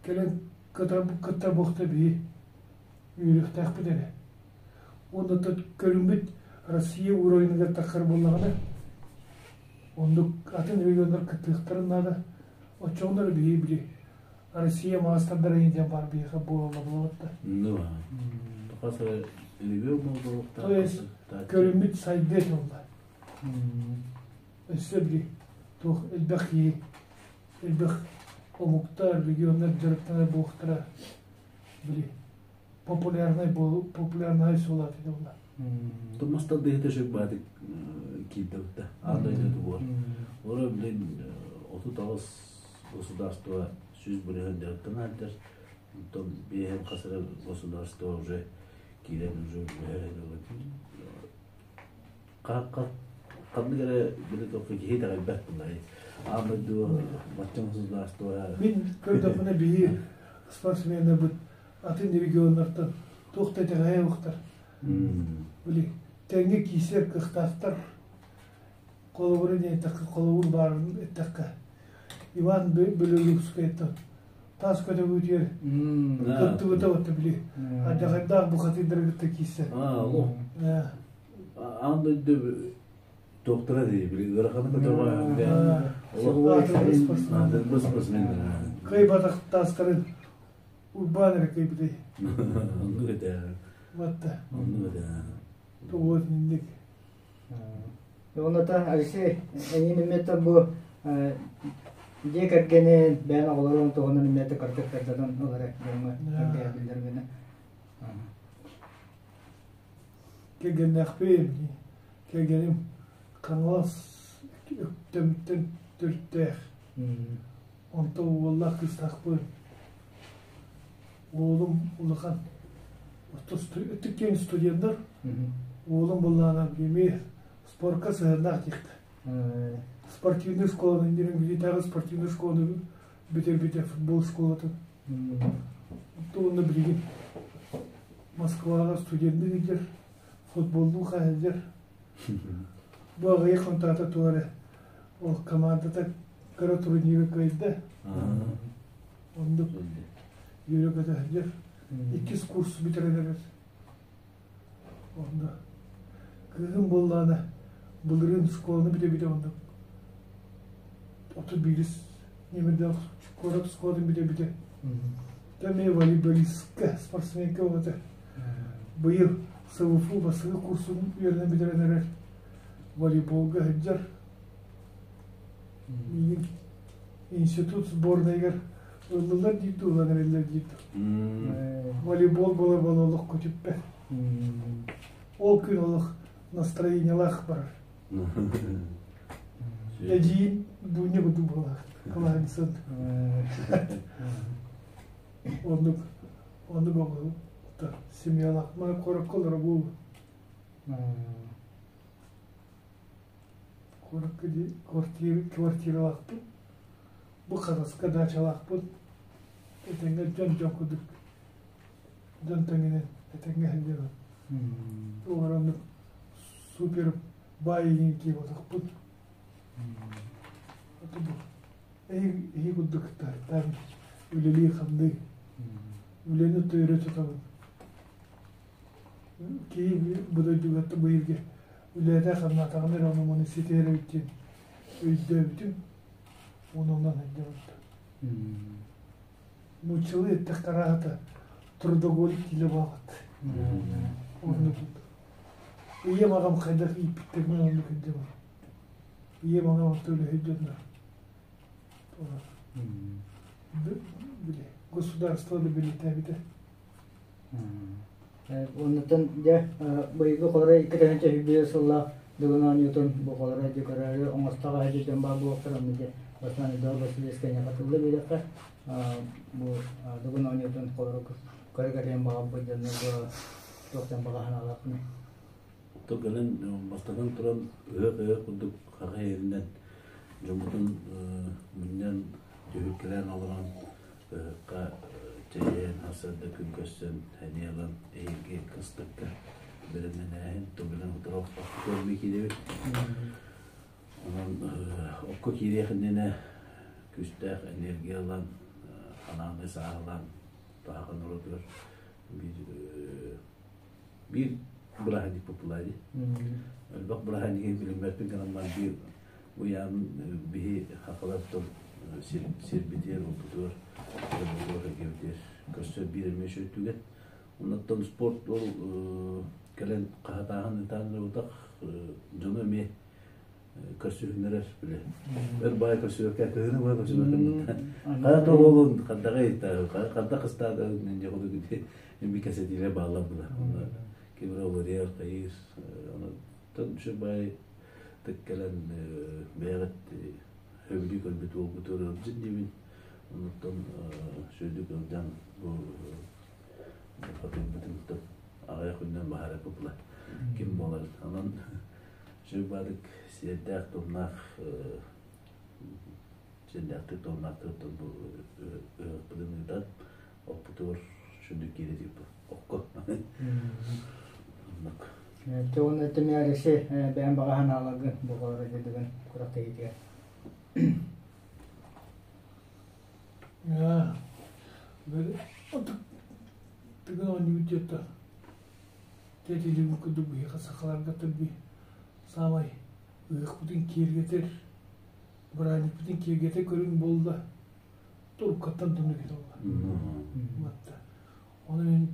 [SPEAKER 2] кэлэн кыттар буохта биһи үөрүөхтээхпит эрэ. Уонна көрүҥмүт Россия уровеньыгар тахсар буоллаҕына, оннук атын регионнар кыттыахтарын наада. Оччоҕуна эрэ биһи били Россия маастардара диэн баар биһиэхэ буолалла буолабыт да.
[SPEAKER 3] Ну, хас эрэ регион буолуохтаах.
[SPEAKER 2] То есть көрүммүт сайдыа этэ Өссө били туох элбэх киһи, элбэх омуктар, регионнар дьарыктанар буолуохтара били популярнай популярнай суолаат этэ була.
[SPEAKER 3] Тумастар дыһыта сөп баатык киирдэ бутта. Аан дойду тугуар. Ора билин 38 государство 100 бырыһын дьарыктанааттар. Онтон биэһэн хас эрэ государство уже киирэн уже ханнык эрэ били тоххо киһи итэҕэйбэт булай. Аан дойду бачча государство
[SPEAKER 2] Мин көрдөхпүнэ биһи спортсменнарбыт атын регионнартан туох да итэҕэйэ уохтар. Били тэҥҥэ киирсэр кыахтаахтар. Холобура диэн эттэххэ, холобур баарын эттэххэ. Иван Белолюбскайтан таас көтөгүүтүгэр кыттыбыта вот били адьахайдаах бухатыйдары кытта киирсэн.
[SPEAKER 3] Аан дойду доктора дии били ыараханы көтөҕө спортсмен.
[SPEAKER 2] Кыайбатах таастарын Урбаан эрэ кыайбытай.
[SPEAKER 3] Оннук этэ.
[SPEAKER 2] Батта.
[SPEAKER 3] Оннук этэ.
[SPEAKER 2] Тугуот инник.
[SPEAKER 1] Онната Алексей эйиин эмиэтэ бу дьиэ кэргэнин, бэйэн оҕолорун туһунан эмиэтэ кырдьык кырдьатан ылара дьоҥҥо биллэр гына.
[SPEAKER 2] Кэргэннээхпин, кэргэним Хаҥалас Өктөмтөн төрүттээх. Онтон уоллаах кыыстаахпын. Уолум улахан өттүктэн студеннар. Уолум буллаана эмиэ спорка сыһыаннаах диэхтэ. Спортивный школаны Нерюнгритааҕы спортивный школаны бүтэрбитэ футбол школатын. Онно билигин Москваҕа студенныы сылдьар, футболлуу хаһылдьар. Бу аҕыйах хонтоото туох эрэ ол командата кыра турниры кыайда. Оннук үөрэ-көтө сылдьар. Иккис курс бүтэрэн эрэр. Онно кыыһым буоллаҕына былырыын школаны бүтэ-бүтэ оннук 31 ньэмирдээх куорат школатын бүтэ-бүтэ эмиэ волейболистка, спортсменка оҕото. Быйыл СВФУ бастакы курсун үөрэнэн бүтэрэн эрэр волейболга сылдьар. Миигин институт сборнайыгар ыллылар диир дуу, ылан эрэллэр диир дуу. Волейбол буолар буола олох көтүппэт. Ол күн олох настроениелаах барар. Эдьиийим Дуня курдук буолар, кылаансын. Оннук, оннук оҕо семьялаах. Мана куоракка олоро буолу. Куоракка квартиралаахпын. Бу Ханаска даачалаахпын. Этэҥҥэ дьон-дьон курдук дьон тэҥинэн этэҥҥэ сылдьабын. Олороннук супер баай иһин киэботохпут. Эһиги курдук таһыттаан үлэлии-хамныы үлэни төөрө тутабын. Киһи бу дойдуга быйылгы үлээтэ-хамнаатаҕына эрэ ону-маны ситиһэр эбит диэн өйдөөбүтүм. Онон сылдьабын. Нууччалыы эттэххэ арааһата трудоголик диилэ буолбат. Оннук. Ийэм аҕам хайдах ииппиттэринэн оннук сылдьабын. Ийэм аҕам орто үлэһит дьоннор. Били государство да билитээбитэ.
[SPEAKER 1] Оннуттан дьэ быйылгы холоро 2001 сыллаах Дыгын оонньуутун бу холоро дьэ көрөөрү оҥостоҕо дьэ дьон баар буолуохтара онно дьэ бастаан Эдуард Васильевскай хатылла биэриэххэ бу Дыгын оонньуутун холоро көрө кэлиэн баҕарбыт дьоннорго туохтан баҕа санаалаахпыный?
[SPEAKER 3] То кэлэн бастатан туран ыһыах-ыһыах курдук хара иһинэн дьоммутун мунньан түһүлгэлээн олорон ыһыкка чэйээн сарсыарда күн көрсөн сэниэ ылан эһиилги кыстыкка бэлэмнэнээһин тылынан утары окко киирэбит. Онон окко киириэх иннинэ күүстээх энергия ылан анааны сааһылаан таһаҕа норуотугар биир биир бырааһынньык популярный. Элбэх бырааһынньыгы билиммэппин гынан баран биир уйаан биһи хахалар тыл сирбитигэр, оппутугар, эйгэбитигэр көрсөр биир эмиэ үчүгэй түгэн. Оннуттан спорт ол кэлэн хаһытааһын ытаан ылбатах дьону эмиэ көрсүһүннэрэр бile. Өр баай көрсүбэккэ, кыһыны баай көрсүбэккэ. Хара толуолун хандаҕа ханда кыстаада ньоҕуду гүдэ эми кэсэтиилэр бааллар була. Онно ким эрэ уларыйар, хайыыр. Онон үчүгэй баай тык кэлэн бэйэҕит сөбүлүү көрбүт уолгутугар ыалдьын диибин. Оннуттан сүрдүк ыалдьан бу хотуйбутун аҕыйах күнүнэн баһара купла ким буолар. Онон Сүрбаадык сиэрдээх туомнаах сиэрдээхтик туомнаахтык бу ыһыахпытын ыытан оппутугар сүрдүк киирэ окко оннук.
[SPEAKER 1] Тугун этими Алексей бэйэм баҕа санааларгын бу олорор дойдугун күрэхтэһиитигэр.
[SPEAKER 2] Тыгын оонньуубут диэттэ тэтилигин курдук биһиэхэ сахаларга тылби саамай ыһыахпытын киэргэтэр, бырааһынньыкпытын киэргэтэ көрүҥ буолла, туруккаттан тоннук этэ Матта. Ону мин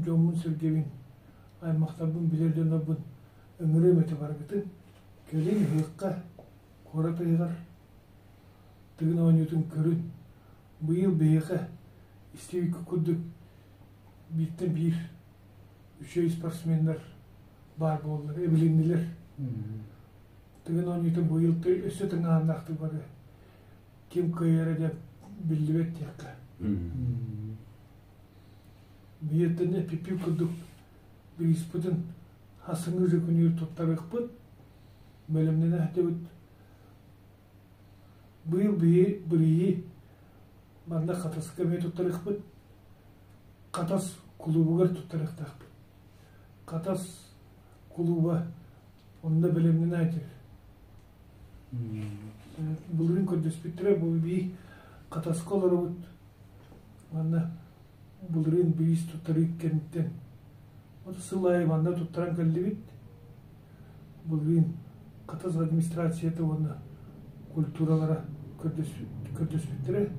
[SPEAKER 2] дьоммун сэргэбин, аймахтарбын билэр дьоннорбун ыҥырыам этэ барыгытын. Кэлин ыһыахха, куорат ыһыаҕар Тыгын оонньуутун көрүн. Быйыл биһиэхэ истибиккэ курдук бииртэн биир үчүгэй спортсменнар баар буоллар, эбилиннилэр. Тыгын оонньуутун быйыл өссө тыҥааһыннаахтык бары ким кыайара диэн биллибэт диэххэ. Бииртэн эппиппит курдук бирииспитин хасыҥы күнүгэр туттарыахпыт, бэлэмнэнэ сылдьабыт. Быйыл биһи бырыйыы манна Хатаска эмиэ туттарыахпыт. Хатас кулуубугар туттарыахтаахпыт. Хатас кулууба онно бэлэмнэнэ этэр. Былырыын көрдөспүттэрэ бу бии Хатаска олоробут. Манна былырыын бириис туттарыы кэнниттэн вот сыл аайы манна туттаран кэллибит. Былырыын Хатас администрацията уонна культуралара көрдөспүттэрэ.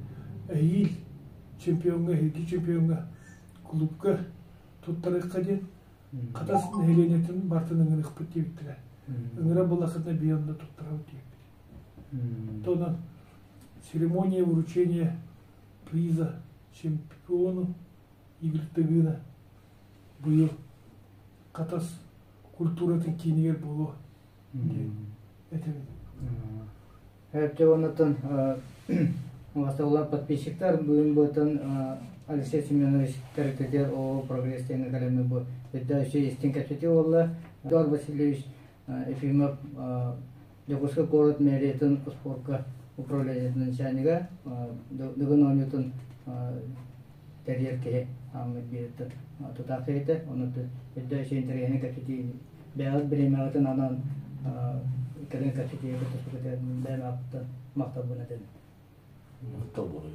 [SPEAKER 2] Эһиил чемпиоҥҥа, эһиилги чемпиоҥҥа клубка туттарыахха диэн Хатас нэһилиэнньэтин барытын ыҥырыахпыт диэбиттэрэ. Ыҥыра буллаххытына биир онно туттарабыт диэбиппит. Онон церемония вручения приза чемпиону Игорь Тыгына быйыл Хатас культуратын киинигэр буолуо диэн этэбин.
[SPEAKER 1] Эптэ оннуттан Басталла подписчиктар бүгүн бутан Алексей Семенович тэрилтэтигэр ООО «Прогресс» диэҥҥэ кэлэммит бу үрдэ үчүгэй истиҥ кэпсэтии буолла. Эдуард Васильевич Ефимов Дьокуускай куорат мэриятын спорка управлениетын начальнига, Дыгын оонньуутун тэрийэр киһи ааммыт биэриттэн тутаах киһитэ. Онон үрдэ үчүгэй интэриэһинэй кэпсэтии бэйэҕит бириэмэҕитин анаан кэлэн кэпсэтиигэ кыттыспыкытыгар бэйэм ааппыттан махталбын этэбин.
[SPEAKER 3] Махтал буолуо.